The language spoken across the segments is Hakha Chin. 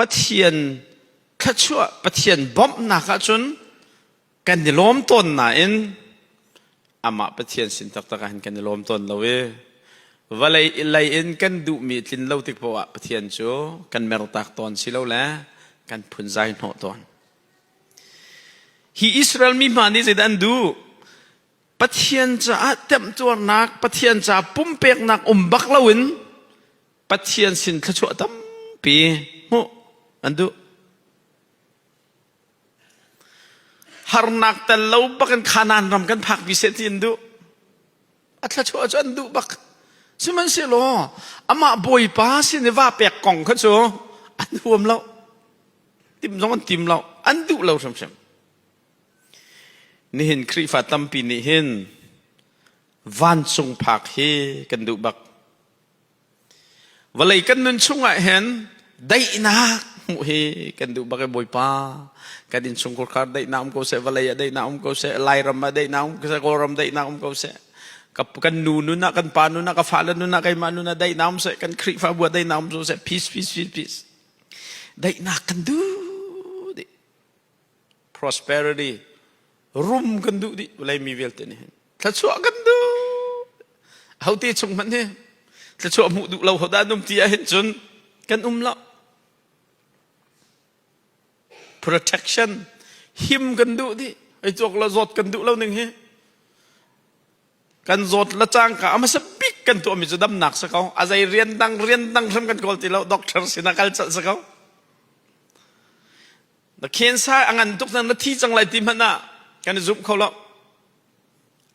Pathian thluachuah, Pathian bawmhnak ahcun kan i lawm tawn nain amah Pathian sin taktak ah hin kan i lawm tawn lo i vawlei lei in kan duhmi tlin lo tik poah ah Pathian cu kan mertak tawn si lo le kan phunzai hnawh tawn. Hi Israel mi hna nih zeidah an duh? Pathian caah temtuarnak, Pathian caah pumpeknak um bak loin Pathian sin thluachuah tampi hmuh an duh. Harnak tel lo bak in Kanaan ram kan phak bi seh ti an duh. A thluachuah cu an duh bak. Sihmanhsehlaw amah Bawipa sin i va pek kong kha cu an huam lo. Tim zong an tim lo. An duh lo hrimhrim. Nihin Khrihfa tampi nih hin vancung phak hi kan duh bak. Vawlei kan nun chungah hin daihnak hmuh hi kan duh bak i Bawipa kan innchungkhar khar daihnak um ko seh, vawlei ah daihnak um ko seh, Lairam ah daihnak um ko seh, Kawlram daihnak um ko seh. Kan nu nun ah, kan pa nun ah, ka fale nun ah, keimah nun ah daihnak um seh, kan Khrihfabu ah daihnak um ko seh, peace, peace, peace, peace. Daihnak kan duh dih. Prosperity, rum kan duh dih vawlei mi vialte nih hin. Thluachuah kan duh. Hote chung hmanh hi thluachuah hmuh duh lo hodah an um ti ahhin cun kan um lo. Protection him kan duh dih. Ei cawk lo zawt kan duh lo ning hi. Kan zawt la cangka a hmasa bik kan tuahmi cu damnak si ko. A zei rian dang rian dang hrim kan kawl ti lo. Doctor sinah kal colh si ko. Na cancer a ngan tuk na thi cang lai ti hmanh ah kan i zumh kho lo.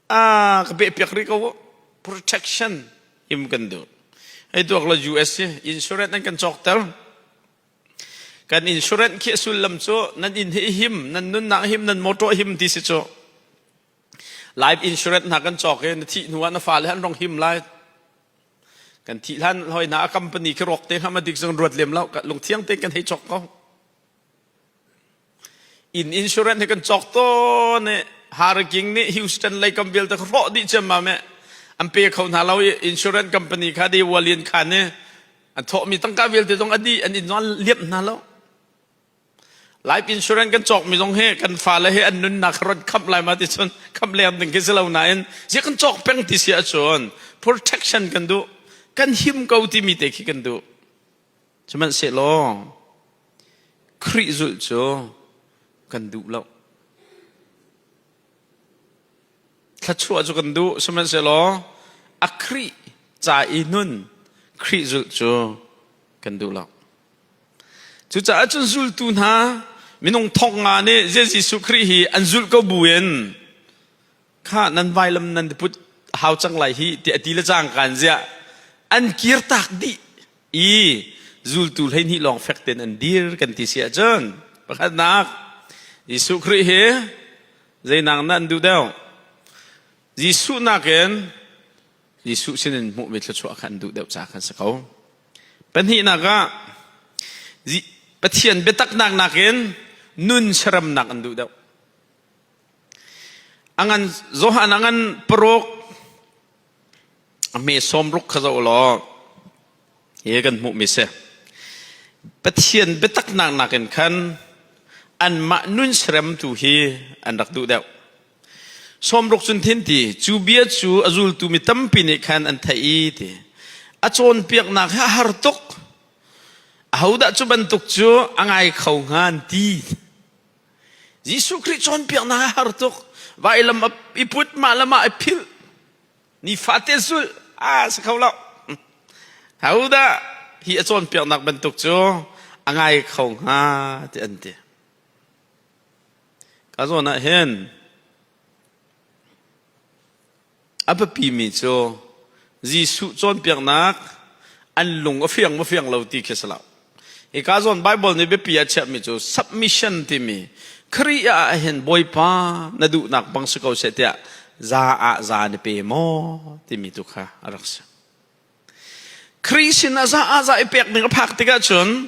Ah, ka peh piak rih ko. Protection him kan duh. Hei tuak lo US hi insurance an kan cawk ter. Kan insurance khi a sullam cu nan inn hi him, nan nunnak him, nan motor him ti si cu. Life insurance hna kan cawk i na thih hnu ah na fale an rong him lai. Kan thih hlan hoi hna a company khi rawk te hna dik zong ruat lem lo lungthiang te kan hei cawk ko. Inn insurance hi kan cawk tawn i Hurricane nih Houston lei kam vialte kha hrawh dih ciammam i an pe kho hna lo i insurance company kha di Walian khan i an thawhmi tangka vialte zong a dih an inn zong an liamh hna lo. Life insurance kan cawkmi zong hi kan fale hi an nunnak kha ron khamh lai ma ti cun khamh leng ding khi si lo nain zia kan cawk peng ti si ahcun protection kan duh kan him ko timi te khi kan duh. Sihmanhsehlaw Khrih zulh cu kan duh lo. Thluachuah cu kan duh, sihmanhsehlaw a Khrih ca i nun Khrih zulh cu kan duh lo. Cucaah cun zultu hna minung thong nga nih Jesuh Khrih hi an zulh ko buin kha nan vailam nan put hau cang lai hi ti a ti le cangka in ziah an kirtak dih i zultu 12 lawng fek tein an dir kan ti si ahcun pakhatnak Jesuh Khrih hi zeinak na an duh deuh Jesuh nakin Jesuh sinin hmuhmi thluachuah kha an duh deuh ca khan si ko. Pahnihnak ah Pathian biataknak nakin nun siaremnak an duh deuh. Angan Johan angan paruk a hme sawmruk kha zoh law hi kan hmuhmi si. Pathian biataknak nakin khan anmah nun siarem tu hi an rak duh deuh. Sawmruk cun thin ti cu bia cu a zultu mi tampi nih khan an theih i ti a cawnpiaknak hi a har tuk ahodah cu bantuk cu a ngai kho hnga an ti Jesuh Khrih cawnpiaknak a har tuk vailam i put mah le mah i philh nifate zulh a si kho lo hodah hi a cawnpiaknak bantuk cu a ngai kho hnga ti an ti Ka zawn ah hin a biapimi cu Jesuh cawnpiaknak an lung a fiang maw fiang lo ti khi si lo. Hika zawn Bible nih biapi ah chiahmi cu submission timi Khrih ah hin Bawipa na duhnak bang si ko seh tiah za ah za na pe maw timi tu kha a rak si. Khrih sin ah za ah za i pek ding a phak tikah cun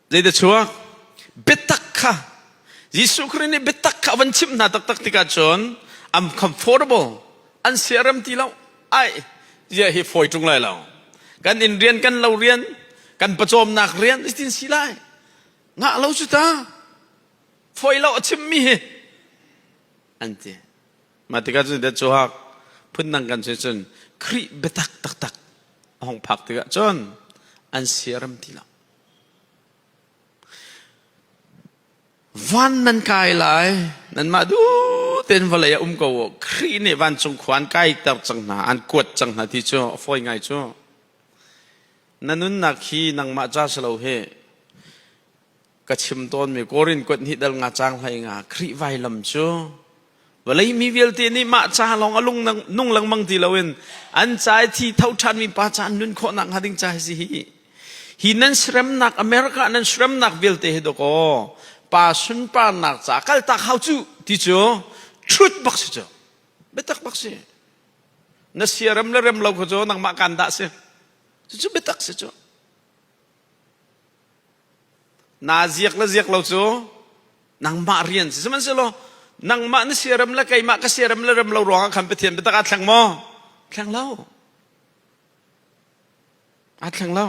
Zeidah chuak? Biatak kha Jesuh Khrih nih biatak kha a van chimh hna taktak tikah cun I'm comfortable an siarem ti lo ai zia hi fawi ṭung lai lo kan inn rian kan lo rian. Kan pawcawmnak rian zeitin si lai? Ngah lo cu ta. Foi lo a chimmi hi an ti. Mah tikah cun dat cuhak phundang kan si cun Khrih biatak taktak a hung phak tikah cun an siarem ti lo. Van nan kai lai, nanmah duh tein vawlei ah um ko u. Khrih nih vancung khua an kaiter cang hna, an kuat cang hna ti cu a fawi ngai cu. Na nunnak hi nangmah ca si lo hi ka chim tawnmi Korin kuat hnih dal nga cang hlei nga Khrih vailam cu vawlei mi vialte nih mah ca lawng a lung nung lengmang ti loin an ca i thi tho ṭhanmi pa ca an nun khawhnak hnga ding ca hi si hi hi nan sremnak America nan sremnak vialte hi dawkaw pa sunparnak ca kaltak hau cu ti cu truth bak si cu biatak bak si na siarem le rem lo kha cu nangmah kan dah si cucu biatak si cu Naa ziak le ziak lo cu nangmah rian si. Sihmanhsehlaw nangmah na siarem le keimah ka siarem le rem lo ruangah khan Pathian biatak aa thleng maw? Thleng lo. Aa thleng lo.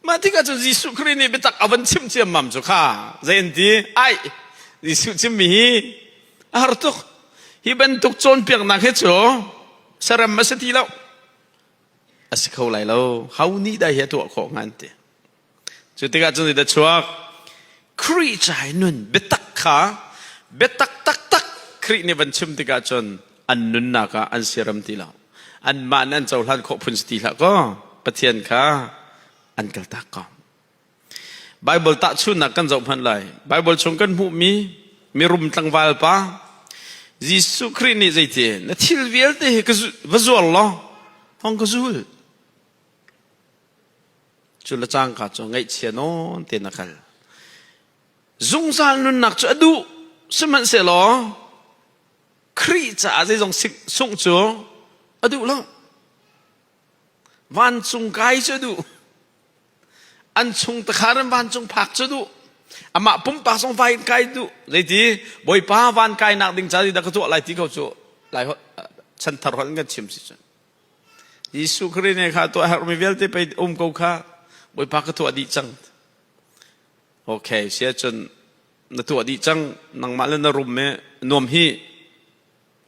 Mah tikah cun Jesuh Khrih nih biatak a van chimh ciammam cu kha zei an ti? Ai, Jesuh chimmi hi a har tuk. Hi bantuk cawnpiaknak hi cu sarem a si ti lo. A si kho lai lo. Ho nih dah hi a tuah khawh hnga an ti. Cu tikah cun zeidah chuak? Khrih cai nun biatak kha biatak taktak Khrih nih van chim tikah cun an nunnak ah an siaram ti lo. Anmah nih an cohlan khawh phun si ti hlah kaw Pathian kha an kaltak ko. Baibal tahchunhnak kan zoh hmanh lai. Baibal chung kan hmuhmi mirum tlangval pa Jesuh Khrih nih zeiti na thil vialte hi ka va zuar law hong ka zul. Cu le cangka cu ngaihchia nawn tein a kal. Zungzal nunnak cu a duh. Sihmanhsehlaw Khrih caah zeizong sungh cu a duh lo. Vancung kai cu a duh. An chung takhar in vancung phak cu duh. Amah pumpak zong vai kai duh. Zeiti Bawipa van kainak ding ca dah ka tuah lai ti ko cu lai chanthar holh in kan chim si cun. Jesuh Khrih nih kha tuah herhmi vialte pei um ko kha Bawipa ka tuah dih cang. Okay, sia cun na tuah dih cang nangmah le na rum me nuam hi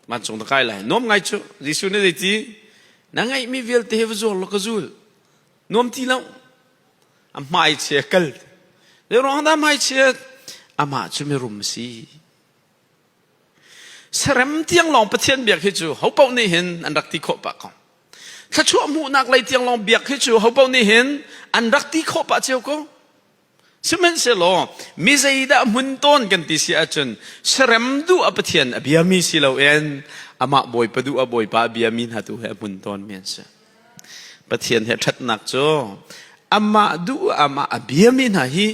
vancung na kai lai. Nuam ngai cu Jesuh nih zeiti na ngeihmi vialte hi va zuar law ka zul. Nuam ti lo. A hmai chia kal. Zei ruang dah hmai chia? Amah cu mirum a si. Serem tiang lawng Pathian biak hi cu hopaoh nih hin an rak ti khawh pah ko. Thluachuah hmuhnak lei tiang lawng biak hi cu hopaoh nih hin an rak ti khawh pah cio ko. Sihmanhsehlaw mi zeidah hmun tawn kan ti si ahcun serem duh a Pathian a biami si loin amah Bawipa duh a Bawipa a biami hna tu he a hmun tawnmi an si. Pathian he ṭhatnak cu amah duh amah a biami hna hi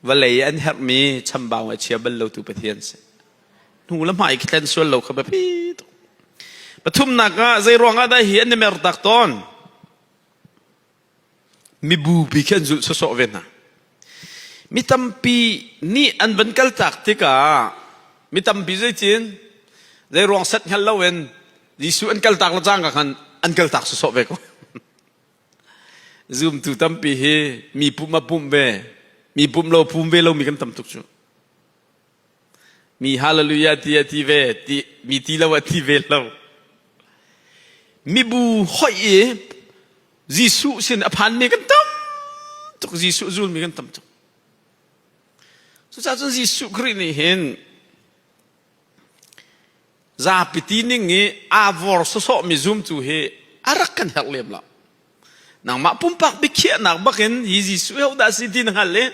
vawlei an herhmi chambau a chia bal lotu Pathian si. Hnu le hmai thlen sual lo kha biapi tuk. Pathumnak ah zei ruangah dah hi an i mer tak tawn? Mibupi khi an zulh sawsawh ve hna. Mi tampi nih an van kaltak tikah mi tampi zeitin zei ruang set hngal loin Jesuh an kaltak le cangka khan an kaltak sawsawh ve ko. Zumtu tampi hi mi pumh ah pumh ve, mi pumh lo pum ve lomi kan tam tuk cu. Mi hallelujah ti a ti ve, ti, mi ti lo a ti ve lo. Mibu hoih i Jesuh sin a phanmi kan tam tuk, Jesuh zulmi kan tam tuk. Cucaah cun Jesuh Khrih nih hin Zapi ti ning i aa vor sawsawhmi zumtu hi a rak kan herh lem lo. Nangmah pumpak biakhiahnak bakin hi Jesuh hi hodah si ti na hngalh i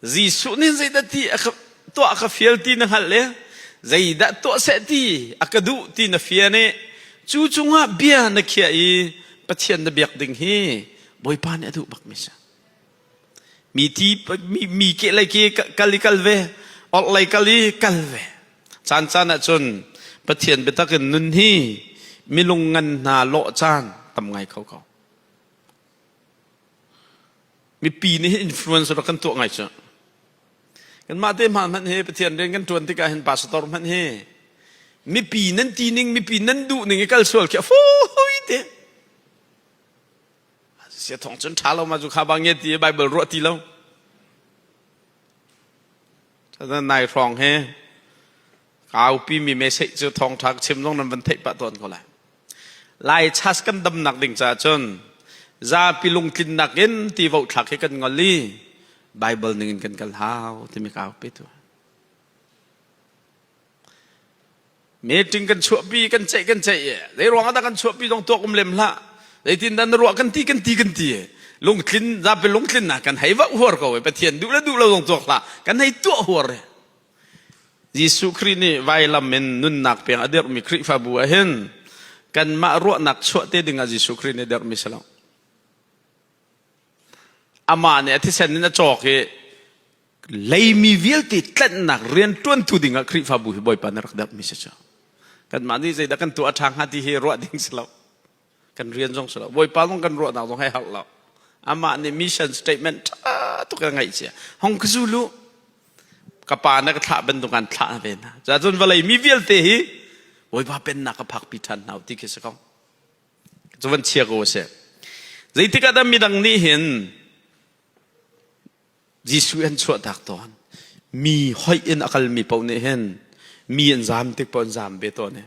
Jesuh nih zeidah ti a ka tuah a ka fial ti na hngalh i zeidah tuah seh ti a ka duh ti na fian i cu cungah bia na khiah i Pathian na biak ding hi Bawipa nih a duh bakmi si. Mi ti mi, mi ke lei ke kal i kal ve, orh lei kal i kal ve. Caan caan ah cun Pathian biatak in nun hi milung ngan hna lawh caan tam ngai kho ko. Mipi nih hin influence rak kan tuah ngai cu. Kanmah te hma hmanh hi Pathian rian kan ṭuan tikah hin pastor hmanh hi mipi nan ti ning mipi nan duh ning i kal sual khi a fawi te. Sia thong cun ṭha lo ma cu kha bang nge ti Bible ruah ti lo. Nai hrawng he kaupi mi message cu thawngṭha ka chim zong nan van theih pah tawn ko lai. Lai chas kan damnak ding caah cun zapi lungtlinnak in ti vo thlak hi kan ngol i Bible ning in kan kal hau timi kaupi tu. Meeting kan chuahpi kan ceih kan ceih i zei ruang ah dah kan chuahpi zong tuak um lem hlah. Zeitin dah na ruah kan ti kan ti kan ti lungtlin zapi lungtlin na kan hei va huar ko Pathian duh le duh lo zong tuak hlah kan hei tuah huar e. Jesuh Khrih nih vailam in nunnak peng a dirhmi Khrihfabu ah hin kanmah ruahnak chuah te ding ah Jesuh Khrih nih dirhmi si lo. Amah nih a thisen in a cawk i leimi vialte tlanhnak rian ṭuantu ding ah Khrihfabu hi Bawipa nih rak dirhmi si cu. Kanmah nih zeidah kan tuah a ṭha hnga ti hi ruah ding si lo. Kan rian zong si lo. Bawipa zong kan ruahnak zong hei harh lo. Amah nih mission statement ṭha tuk a ngeih cia. Hong ka zul u. Ka pa na ka thlah bantuk an thlah ve hna. Cun vawlei mi vialte hi Bawipa pennak ka phakpi ṭhan hna ti khi si ko. Cu van chia ko a si. Zeitik ah dah midang nih hin Jesuh an chuahtak tawn. Mi hoih in a kalmi paoh nih hin mi an zaam tik paoh an zaam ve tawn i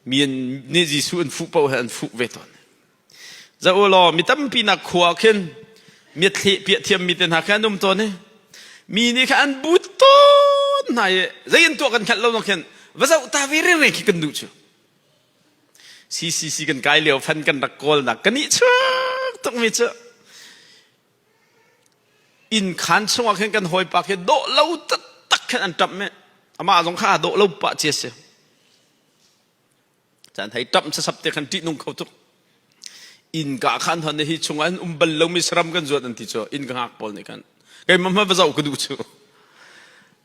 mi an nih Jesuh an fuh paoh he an fuh ve tawn. Zoh u law mi tampi nak khua khin miathleh piah thiammi te hna kha an um tawn i mi nih kha an but tawn hna i zei an tuah kan hngalh lo khin va zoh ta ve rere khi kan duh cu. CCC kan kai lio fan kan rak kawlnak kan ih chuak tukmi cu Inn khaan chungah khin kan hawipa khi dawh lo taktak khin an ṭamh i amah zong kha aa dawh lo pah cia si. Caan hei ṭamh sasap te khan ṭihnung kho tuk. Inn ka khan hon hi chungah an um bal lomi saram kan zuat an ti cu inn ka ngak pawl nih khan keimah hma va zoh ka duh cu.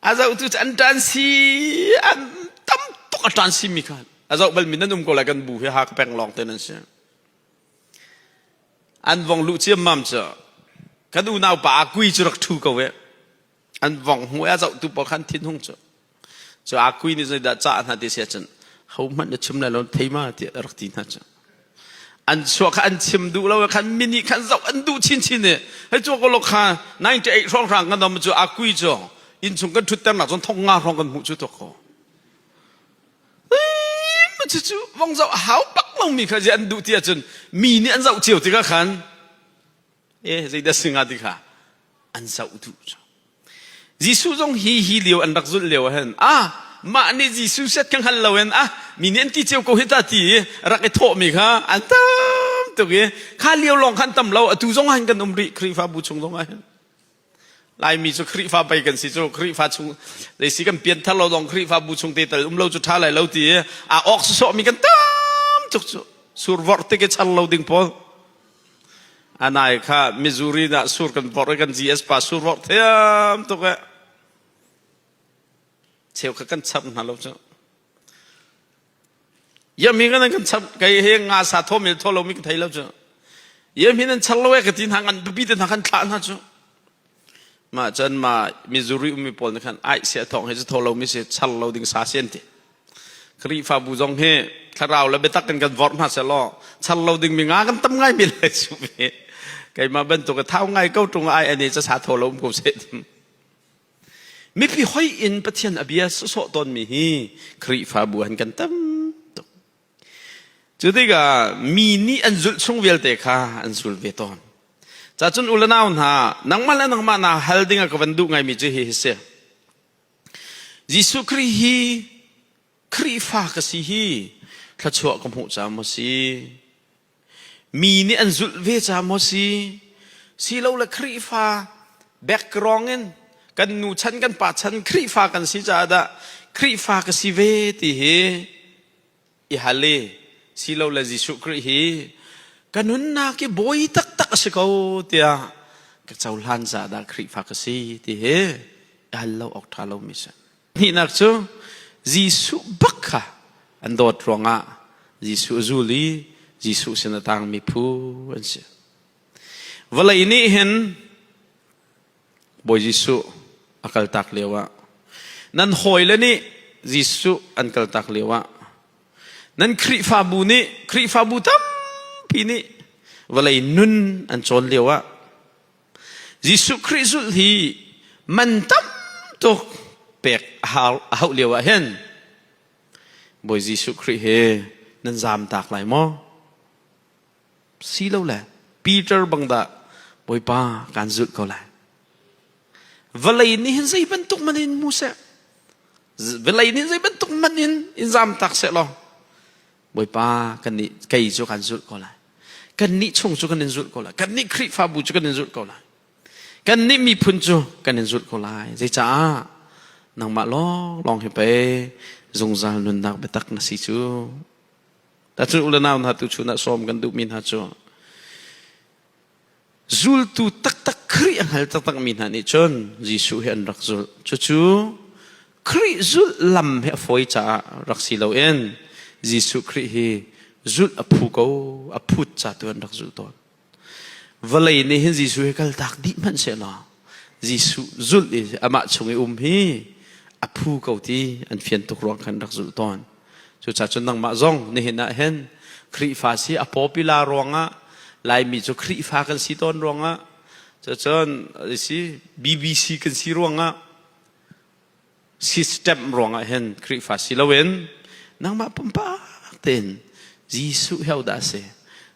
A zohtu cu an ṭan si an tam tuk a ṭan si mi kha a zoh bal mi nan um ko lai kan bu hi ha ka peng lawng te nan si. An vong luh ciammam cu kan unau pa Akui cu rak ṭhu ko eh. An vong hmu i a zohtu pawl khan thinhung cu. Cu Akui nih zeidah cah hna ti si ahcun hohmanh na chim lai lo thei ma tiah a rak ti hna cu. An chuah kha an chim duh lo khan mi nih khan zoh an duh chinchin i hei cu ko lo kha 98 hrawnghrang kan om cu Akui cu innchung kan ṭhutternak cun thong nga hrawng kan hmuh cu tuk ko. Cucu vong zoh a hau bak lomi kha an duh ti ahcun mi nih an zoh cio tikah khan e zeidah si hnga ti kha an zoh duh cu. Jesuh zong hi hi lio an rak zulh lio ahhin ah mah nih Jesuh set ka hngal loin ah mi nih an ti cio ko hi ta ti i rak i thawhmi kha an tam tuk i kha lio lawng khan tam lo atu zong ah hin kan um rih Khrihfabu chung zong ah hin Laimi cu Khrihfa pei kan si cu Khrihfa chung zeisi kan pianthar lo dong Khrihfabu chung te tal um lo cu ṭha lai lo ti i aa awk sawsawh mi kan tam tuk cu survorh tik i char lo ding pawl anai kha Missouri na sur kan vorh i kan GS pa survorh thiam tuk e cheu kha kan char hna lo cu Yam hi kan kan char kei he nga sa thaw mil thaw lo mi ka thei lo cu. Yam hi nan char lo e ka ti hna ngan pipi te hna kan thlah hna cu. Ma chan ma Missouri ummi pawl nih khan ai sia thong he cu thaw lo mi si char lo ding sa sian ti. Khrihfabu zong hi thlarau le biatak kan kan vorh hna selaw char lo ding mi nga kan tam ngai mi le su ve. Keimah bantuk thau ngai ko tung ai ani cha sa thaw lo um ko se. Mipi hoi in Pathian a bia sawsawh tawnmi hi Khrihfabu han kan tam tuk. Cu tikah mi nih an zulh chung vialte kha an zul ve tawn. Cacun u le nau hna, nangmah le nangmah naa hal ding ah ka van duh ngaimi cu hi hi si. Jesuh Khrih hi Khrihfa ka si hi thluachuah ka hmuh caah maw si? Mi nih an zulh ve ca maw si? Silole Khrihfa background in kan nu chan kan pa chan Khrihfa kan si caah dah Khrihfa ka si ve ti hi i hal i silole Jesuh Khrih hi ka nunnak i bawi taktak a si ko tiah ka cohlan caah dah Khrihfa ka si ti hi i hal lo awk ṭha lomi si. Hnihnak cu Jesuh bak kha an dawt ruangah Jesuh a zul i Jesuh sin a tangmi phu an si. Vawlei nih hin Bawi Jesuh a kaltak lioah nan hawile nih Jesuh an kaltak lioah nan Khrihfabu nih Khrihfabu tampi nih. Vawlei nun an cawn lio ah Jesuh Khrih zulh hi man tam tuk pek a hauh lio ah hin Bawi Jesuh Khrih he nan zaam tak lai maw? Si lo le Peter bang dah Bawipa kan zulh ko lai. Vawlei nih hin zei bantuk man in hmu seh. Vawlei nih zei bantuk man in in zaam tak seh law Bawipa kan nih kei cu kan zulh ko lai. Kan nih chung cu kan in zulh ko lai. Kan nih Khrihfabu cu kan in zulh ko lai. Kan nih miphun cu kan in zulh ko lai. Zeicaah nangmah lawng lawng hi pei zungzal nunnak biatak na si cu. Tacun u le nau hna tu chun ah sawm kan duhmi hna cu zultu taktak Khrih a hngal taktak mi hna nih cun Jesuh hi an rak zulh. Cucu Khrih zulh lam hi a fawi caah rak si loin Jesuh Khrih hi zulh a phu ko, a phut ca tu an rak zulh tawn. Vawlei nih hin Jesuh hi kaltak dih hmanh sehlaw Jesuh zulh i amah chung i um hi a phu ko ti an fian tuk ruang khan rak zulh tawn. Cucaah cun nangmah zong nihin ah hin Khrihfa si a popular ruangah Laimi cu Khrihfa kan si tawn ruangah cucun si BBC kan si ruangah system ruangah hin Khrihfa si loin nangmah pumpak tein Jesuh hi dah si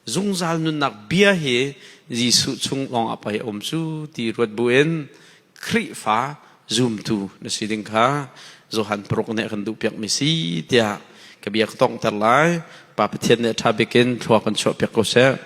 zungzal nunnak bia hi Jesuh chung lawng ah pei a um cu ti ruat buin Khrihfa zumtu na si ding kha Johan paruk nih a kan duhpiak mi si tiah ka bia ka tonghter lai. Pa Pathian nih a ṭha bik in thlua kan chuahpiak ko seh.